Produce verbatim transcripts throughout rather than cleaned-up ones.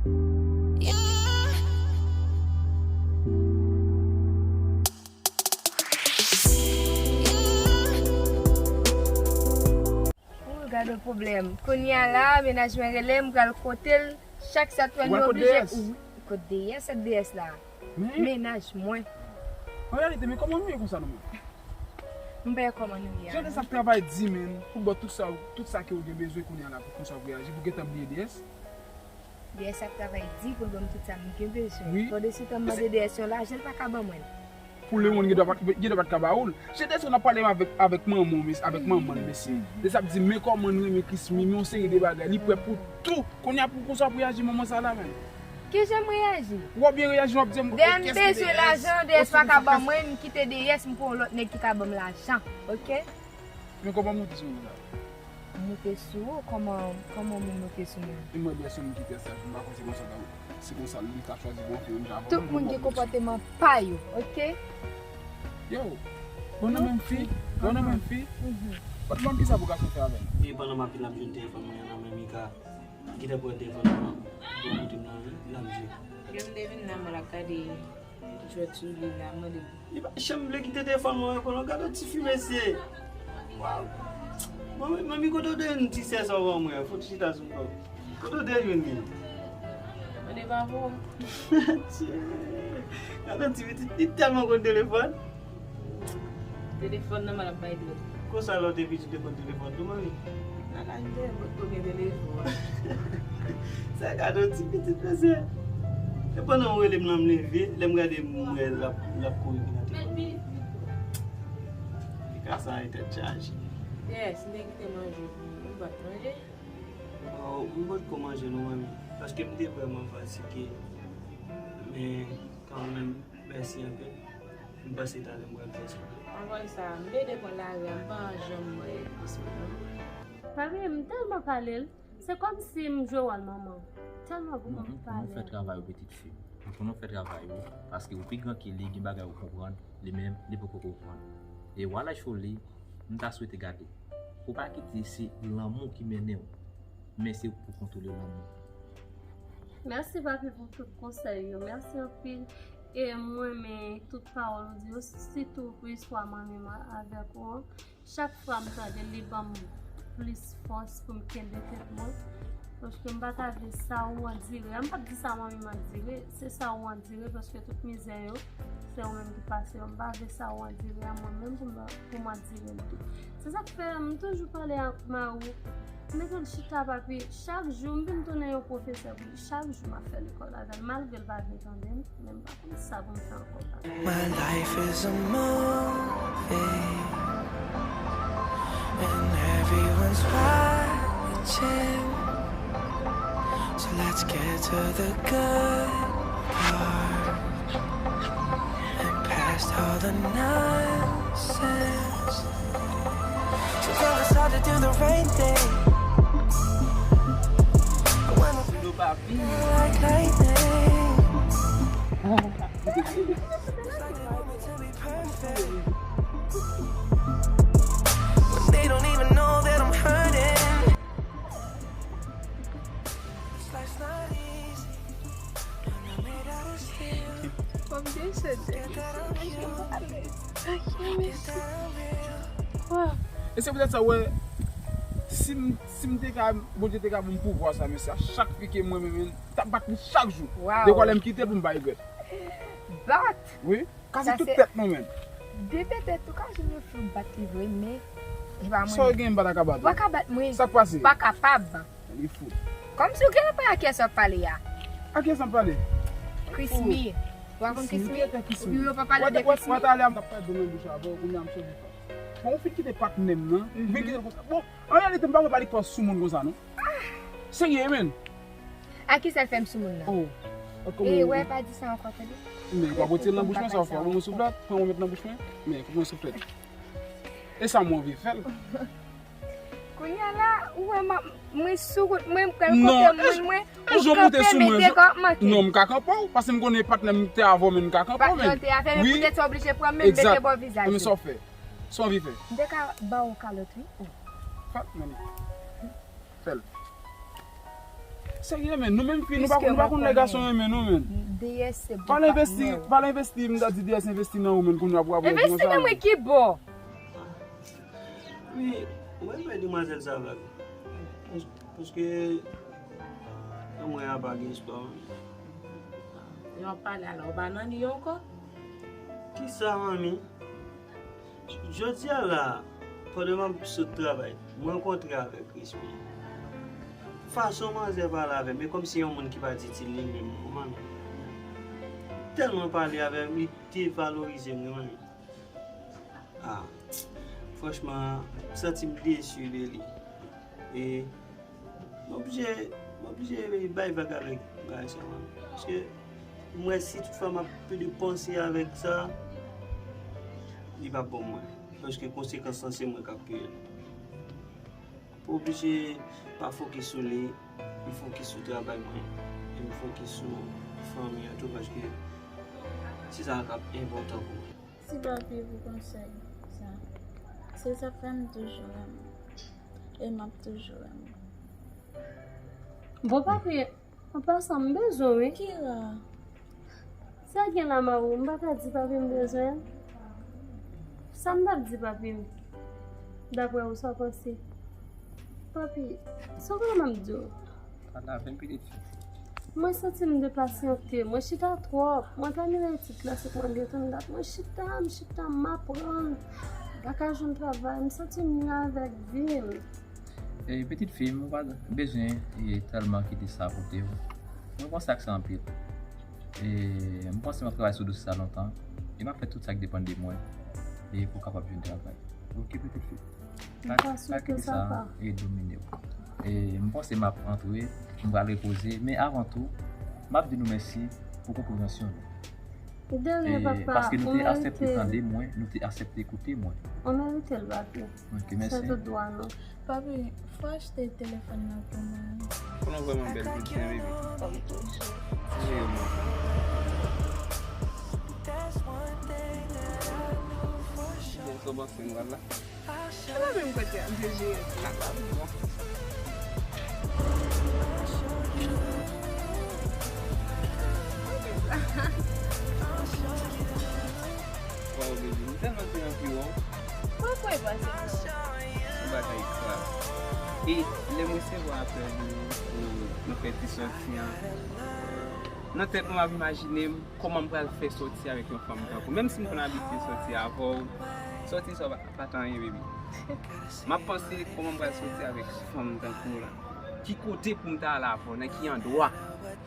Yeah. Ou gade pwoblèm. Kounye a la, mennaj mwen rele m, m pral kote l. Chak sa t wè nou oblije. Ou kote D S? Ou kote D S, sa D S la? Mennaj mwen. An reyalite, men kòman nou ye konsa nou menm? M pa wè kòman nou ye a. Jan de sa ap travay di, men, pou ba w tout sa, tout sa ke w gen bezwen kounye a la, pou konsa w reyaji, pou gentan bliye D S. D S ap travay di pou l ban m tout sa m gen bezwen. Wi. Pandan se tan m mande D S yon lajan, l pa ka ban mwen l. Pou lemonn gen dwa pa, gen dwa pa t ka ba ou l. Jan de sa w ap pale avèk, avèk manman w, mesye, avèk manman l, mesye. De sa ap di, men kòman nou renmen Krismi, men yon seri de bagay. Li prè pou tou. Kounye a pou konsa w ap reyaji moman sa la, menm. Kijan m reyaji? W ap byen reyaji, w ap di m, dèyè m bezwen lajan, D S pa ka ban mwen, m kite D S, m pran yon lòt nèg ki ka ban m lajan, oke? Men kòman moute sou moun sa? Moute sou ou? Kòman, kòman moun moute sou mwen? E mwen, D S se moun ki fè sa, m pa konn se konsa, se konsa li ta chwazi pou antre menm jan avè w. Tout moun gen konpòteman pa yo, oke? Yo, bon nan menm fi, bon nan menm fi. Patnè m, kisa pou gason fè avè l? E pandan m ap vin, l ap jwenn telefòn mwen an nan men Mika. Gentan pran telefòn nan, bò kote m nan, wi, l ap jwe. Lè m te vin la, mwen l ap gade jwèt sou li la, mande. Li pa janm vle kite telefòn mwen, konnen, gade yon ti fi, mesye. Waw. Manmi, manmi, kote w te jwenn ti sè sa w ban mwen? Fout chita sou kò. Kote w te jwenn li? Mande pa pou. Gade yon ti pitit, li tèlman konn telefòn. Telefòn nan, m ap bay dwèt. Konsa lè w te piti, w te konn telefòn tou, manmi? Nan laj m te potko gen telefòn. Sa gade yon ti pitit, mesye. E pandan w rele m lan, m leve, lè m gade, m wè l ap, l ap kouri vin nan telefòn. Li ka sa, e tèt chaje. Yes, m te kite manje pou ou, ou pa t manje? Oh, m potko manje non, manmi. Paske m te vrèman fatige. Men, kanmenm, mèsi anpil. M panse talè m pral fè sa. Anvan sa, m te dekonn lari a, m pa janm wè Krismi non. Papi, m tèlman pale l, se kòmsi m jwe wòl manman. Tèlman pou mwen pale. Non, m konnen w fè travay ou, pitit fi. M konnen w fè travay ou, paske ou pi gran ke li, gen bagay ou konprann, li menm, li poko konprann. E wala choli, m ta swete gade. Ou pa kite se lanmou ki mennen w, men se ou k pou kontwole lanmou. Mèsi, papi, pou tout konsèy yo. Mèsi anpil. E mwen renmen tout pawòl ou di yo, sitou pou istwa manmi m avèk ou an. Chak fwa m tande l, li ban m plis fòs pou m kenbe tèt mwen. Paske m pa ta vle sa ou andire. M p ap di sa manmi m andire, se sa ou andire, paske tout mizè yo, se ou menm ki pase yo. M pa vle sa ou andire a mwen menm pou m, pou m andire l tou. Se sa k fè m toujou pale ak mari w. M mete l chita, papi, chak jou, m vin tounen yon pwofesè pou li. Chak jou, m ap fè lekòl avè l, malgre l pa vle tande m, men m pa konn sa pou m fè ankò, papi. My life is a movie, and everyone's watching. So let's get to the good part and past all the nonsense. Sometimes it's hard to do the right thing. But when the like lightning. It's like they want me to be perfect. When they don't even know that I'm hurting. This life's not easy. Fò m deside. E se poutèt sa, w wè, si m, si m te ka, Bondye te ka ban m pouvwa sa, mesye, a chak fi ke mwen menm, m t ap bat li chak jou. Wow. Dekwa lè m kite l pou m pa regrèt. Bat? Wi. Kase tout tèt mwen menm. De petèt ou ka jwenn yon fi w bat li vre, men e pa mwen. Sa w gen m pa ta ka bat ou. W pa ka bat mwen. Sa k pase? Pa kapab. Li fou. Kòmsi w genlè pa a kiyès w ap pale a? A kiyès m ap pale? Krismi. W pa konn Krismi? Ou pa pale de Krismi? Talè a m t ap pale de nan bouch avè w, kounye a m sove fè. Bon, ou fin kite patnè m nan, ou vin kite l konsa. Bon, an reyalite, m pa konn pa li fè w sou moun konsa, non. Serye, menn. A kisa l fè m sou moun nan? Oh. E wè, pa di sa ankò, tande. Men, w ap retire l nan bouch mwen, sa w fè? Ou mwen souflèt, pran mwen met nan bouch mwen. Men, fout mwen souflèt. E sa mwen anvi fè l. Kounye a la, ou wè, mwen sou wout mwen, m pral kote moun mwen, ou kanpe, men dega w ap manke. Non, m ka kanpe w, paske m konnen patnè m te avè w, men m ka kanpe w, men. Patnè w te avè, men poutèt sa w oblije pran m, men m mete bò vizaj ou. Men sa w fè? Sa w anvi fè? M te ka ba w kalòt, wi. Fè l, manmi. Fè l. Serye, men, nou menm fi, nou pa konn, nou pa konn lè gason renmen nou, men. Déesse se bon patnè w. Pa l envesti, pa l envesti, m ta di Déesse envesti nan ou, men, kounye a pou ap rejwenn sa. Envesti nan mwen ki bò? Men, mwen pa demwazèl sa vag. Pas-, paske nan mwen a pa gen espwa, men. Lè w ap pale a la, ou pa nan li ankò? Kisa, manmi? Jodi a la, pandan m ap sot travay, m rankontre avèk Crispy. Fason manzè pale avè m, e kòmsi yon moun ki pa t itil li menm, ou manmi. Tèlman pale avè m, li devalorize m, wi, manmi. Ah, franchman, m santi m desi de li. E M oblije, m oblije bay vag avèk bagay sa, man. Paske m wè si toutfwa m ap pede panse avèk sa, li p ap bon mwen. Paske konsekans lan se mwen k ap peye l. M oblije pa fokis sou li, m fokis sou travay mwen, e m fokis sou fanmi an tou, paske se sa k ap enpòtan pou mwen. Si papi pou konsèy sa, se sa k fè m toujou renmen w. E m ap toujou renmen w. Bon, papi, an pasan, m bezwen w, wi. Kira. Sa gen la, Mawou, m pa ka di papi m bezwen l. Sa m t ap di papi m, daprè ou, sa w panse? Papi, sa w kwè m ap di w? Pale avè m, pitit fi. Mwen santi m depasyante. Mwen chita twòp. Mwen tèmine etid klasik mwen byen tou dat. Mwen chita, m chita, m aprann. M pa ka jwenn travay. M santi m nwi avèk vi m. E pitit fi m, ou pa bezwen, e, tèlman kite sa pote w. Mwen panse ak sa anpil. E m panse m ap travay sou dosye sa lontan. E m ap fè tout sa k depann de mwen. E pou w kapab jwenn travay. Oke, pitit fi. M pa swete sa pa. E domine w. E m panse m ap antre, m pral repoze, men avan tou, m ap di nou mèsi pou konpreyansyon nou. De rien, papa, paske nou te aksepte tande mwen, nou te aksepte koute mwen. Ou merite l, papi. Oke, mèsi. Se tout dwa nou. Papi, fò achte telefòn nan pou mwen. Koulè w vrèman bèl, pitit, baby. Kòm toujou. Ti Jeyoma. Bon, sa w panse, m pral la? Se pa menm kote a, m te jere pou la pa bon. Waw, baby, m tèlman te anvi wè w. Mwen kwè pase pou ou. Yon bagay grav. E lè m resevwa apèl ou, ou nou fè ti sòti an, nan tèt mwen, m ap imajine m kòman m pral fè sòti avèk yon fanm tankou w. Menm si m konn abitye sòti avè w, sòti sa pa, pa t anyen, baby. M ap panse kòman m pral sòti avèk fanm tankou w la. Ki kote pou m ta al avè w? Nan ki andwa?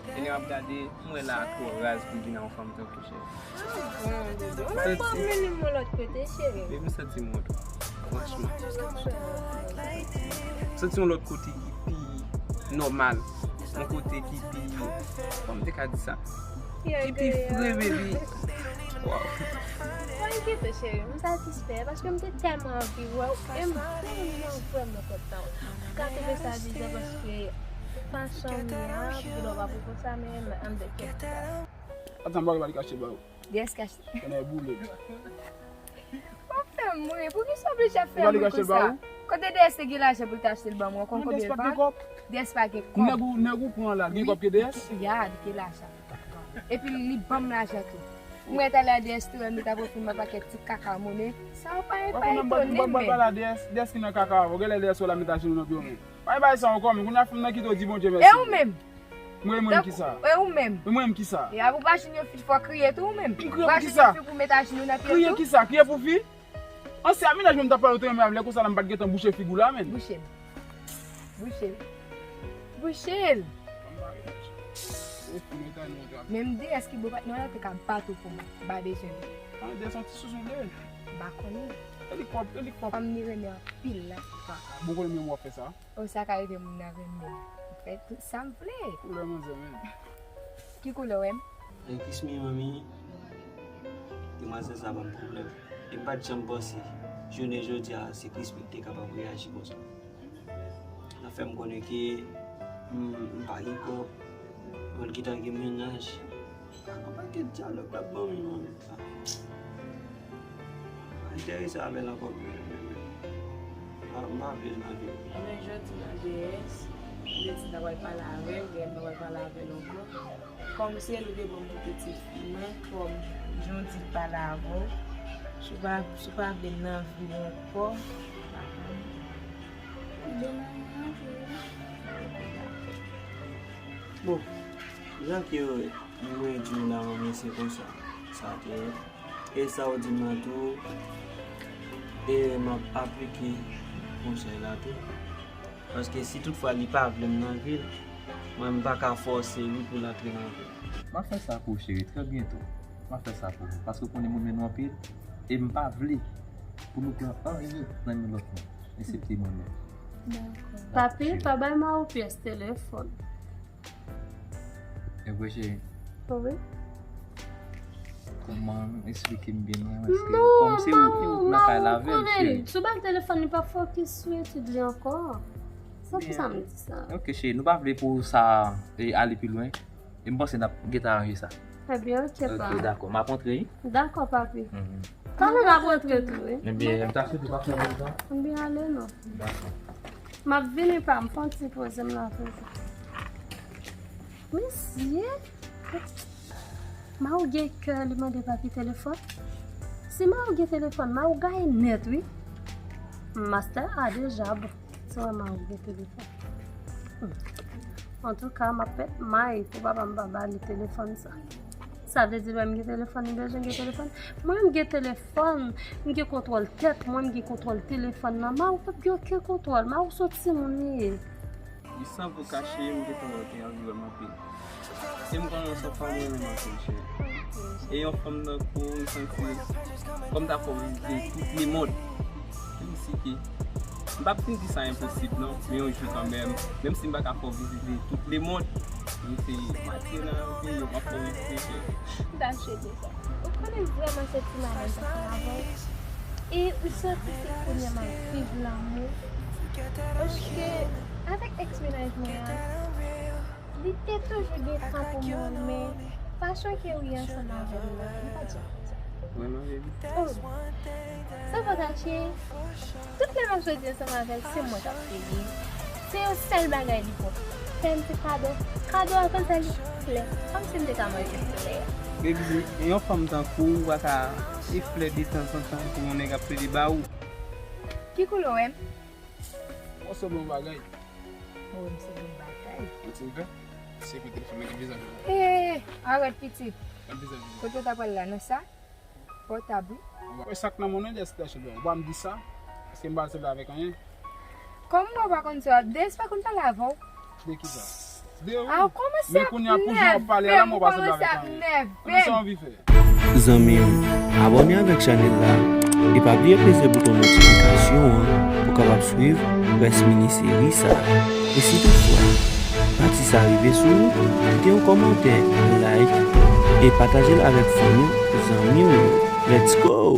E lè m ap gade, m wè la a twò raz pou m vin ak yon fanm tankou w, cheri. Ou pa mennen m yon lòt kote, cheri. Baby, m santi m wont, wi. Franchman. M santi yon lòt kote ki pi nòmal. Yon kote ki pi, kòman m te ka di sa? Ki pi fre, baby. Waw. Bon, enkyete, cheri, m satisfè paske m te tèlman anvi wè w e m vrèman, vrèman kontan. M ka twouve sa bizè paske fason m ye a, poukisa w pa poko sa, men m anndan kè sa. Atan, m pa vle pale kache ba ou. Dyès kache. Konnen boule. W ap fè m ri. Poukisa w oblije ap fè m ri konsa? Kote Dyès te gen lajan pou l te achte l ban mwen? Ou konn konbyen l vann? Dyès pa gen kòb. Nèg ou, nèg ou pran la, gen kòb ke Dyès? Ya, li gen lajan. Epi li ban m lajan tou. Mwen talè a Dyès te wè m li ta pran pou m yon pakèt ti kaka monnen. Sa yo pa, pa etone m, men. Dyès ki nan kaka avè w. Genlè Dyès wè l ap met ajenou nan pye w, men. Pa gen bagay sa ankò, men kounye a fanm nan kite w di Bondye mèsi. E ou menm? Mwen, mwen kisa? E ou menm? E mwen kisa? E a pou pa jwenn yon fi fò kriye tou ou menm? M kriye pou kisa? Kriye kisa? Kriye pou fi? Ansyen a mennaj mwen m t ap pale w te renmen avè l, lè konsa la m pa t gentan bouche figi w la, menn. Bouche l. Bouche l. Bouche l. Men m di èske bon patnè w la te ka bat ou pou mwen? M pa bezwen li. An, de son ti sousou vle. M pa konnen. E li k pwòp, e li k pwòp. Fanm ni renmen anpil la. Bon, konnen menm w ap fè sa. O, sa ka rive moun nan renmen m. M fè tout sa m vle. Koulè manzè, menn. Ki koulè w wè m? E Krismi, manmi, demwazèl sa ban m pwoblèm. E m pa t janm panse, jounen jodi a, se Krismi ki te kapab reyaji konsa. L ap fè m konnen ke m, m pa gen kòb, mwen gentan gen mennaj. Yon pakèt dyalòg l ap ban m, manmi. Pa enterese avè l ankò, men, men, men. M pa, m pa vle l nan vi m. Men jodi a, D S, Li te di l ta pral pale avè m, Gaël pa pral pale avè l ankò. Kòm se li te ban m pou pitit fi mwen, kòm jan w di l pale avè w, si w pa, si w pa vle nan vi m ankò, pa konn. Bon, jan ke mwen di w la, manmi, se konsa sa te ye. E sa w di m nan tou, e m ap aplike konsèy la tou. Paske si toutfwa li pa vle m nan vi l, mwen m pa ka fòse li pou l antre nan vi m. M ap fè sa pou ou, cheri, trè byento. M ap fè sa pou ou. Paske ou konnen m renmen nou anpil, e m pa vle pou nou pran anyen nan men lòt moun, eksepte mwen menm. Dakò. Papi, pa bay mari w pyès telefòn. E vre, cheri? Wi. Kòman, eksplike m byen non, èske kòm se ou ki nan kay la avè l, cheri? Si w ba l telefòn, li p ap fokis sou etid li ankò. Se pou sa m di sa. Ok, cheri, nou pa vle pou sa e, ale pi lwen. E m panse n ap gentan aranje sa. Ebyen, ok, pa. Ok, dakò. M ap antre, wi. Dakò, papi. Talè n ap antre tou, wi. Ebyen, m ta swete pa fè lontan. Ebyen, ale non. Dakò. M ap vini pa, m fè yon ti poze m la toujou. Mesye, Mawo gen kè li mande papi telefòn. Si Mawo gen telefòn, Mawo gaye nèt, wi. Mastè a deja bon. Si w wè Mawo gen telefòn. Hmm. Antouka, m ap pèt may pou papa m pa ba li telefòn sa. Sa vle di lè m gen telefòn, li bezwen gen telefòn. Mwen, m gen telefòn, m gen kontwòl tèt mwen, m gen kontwòl telefòn nan. Mawo p ap gen okenn kontwòl. Mawo se yon timoun li ye. Li san vo kache, m gentan wè w te anvi wè m anpil. E m konnen w se yon fanm ou renmen m anpil, cheri. E yon fanm tankou w, m santi kòm ta fè w vizite tout lemonn. Menm si ke, m p ap fin di sa enposib non, men yon jou kanmenm, menm si m pa ka fè w vizite tout lemonn, men se matye nan yon peyi, m ap fè w vizite, cheri. M ta swete sa. Ou konnen m vrèman santi m alèz ansanm avè w. E m santi se kounye a m ap viv lanmou. Paske, avèk èks mennaj mwen an, li te toujou gen tan pou mwen, men fason ke w ye ansanm avè m nan, m pa t janm konn sa. Mwen, mwen, baby. Oh. Sa fè sa, cheri. Tout lè m ap soti ansanm avè l, se mwen k ap peye. Se yon sèl bagay li pran. Fè m ti kado. Kado a konsa li flè. Kòmsi m te ka manje flè a. Baby, yon fanm tankou w pa ka e flè detanzantan pou yon nèg ap plede ba ou. Ki koulè w wè m? Yon sèl bon bagay. Ou wè m se bon bagay. Ou ti vè? Se pou telefòn nan ki bizè. Eh, arèt pitit. Nan bizè, bizè. Kote w ta pral la, nan sa? Pòtab, wi. Ou pa wè sa k nan men w nan, Jessica, cheri. Ou pa m di sa, paske m pa sèvi avèk anyen. Kòman w pa konn sa w ap di? Jessica konn pale avè w? De kisa? De ou? Ah, w kòmanse ap nève m, w kòmanse ap nève m. Zanmi m, abòne avèk chanèl la e pa bliye peze bouton notifikasyon an pou w kapab swiv rès mini seri sa a. E si toutfwa pati sa rive sou ou, kite yon kòmantè, like e pataje l avèk fanmi w, zanmi w yo. Let's go!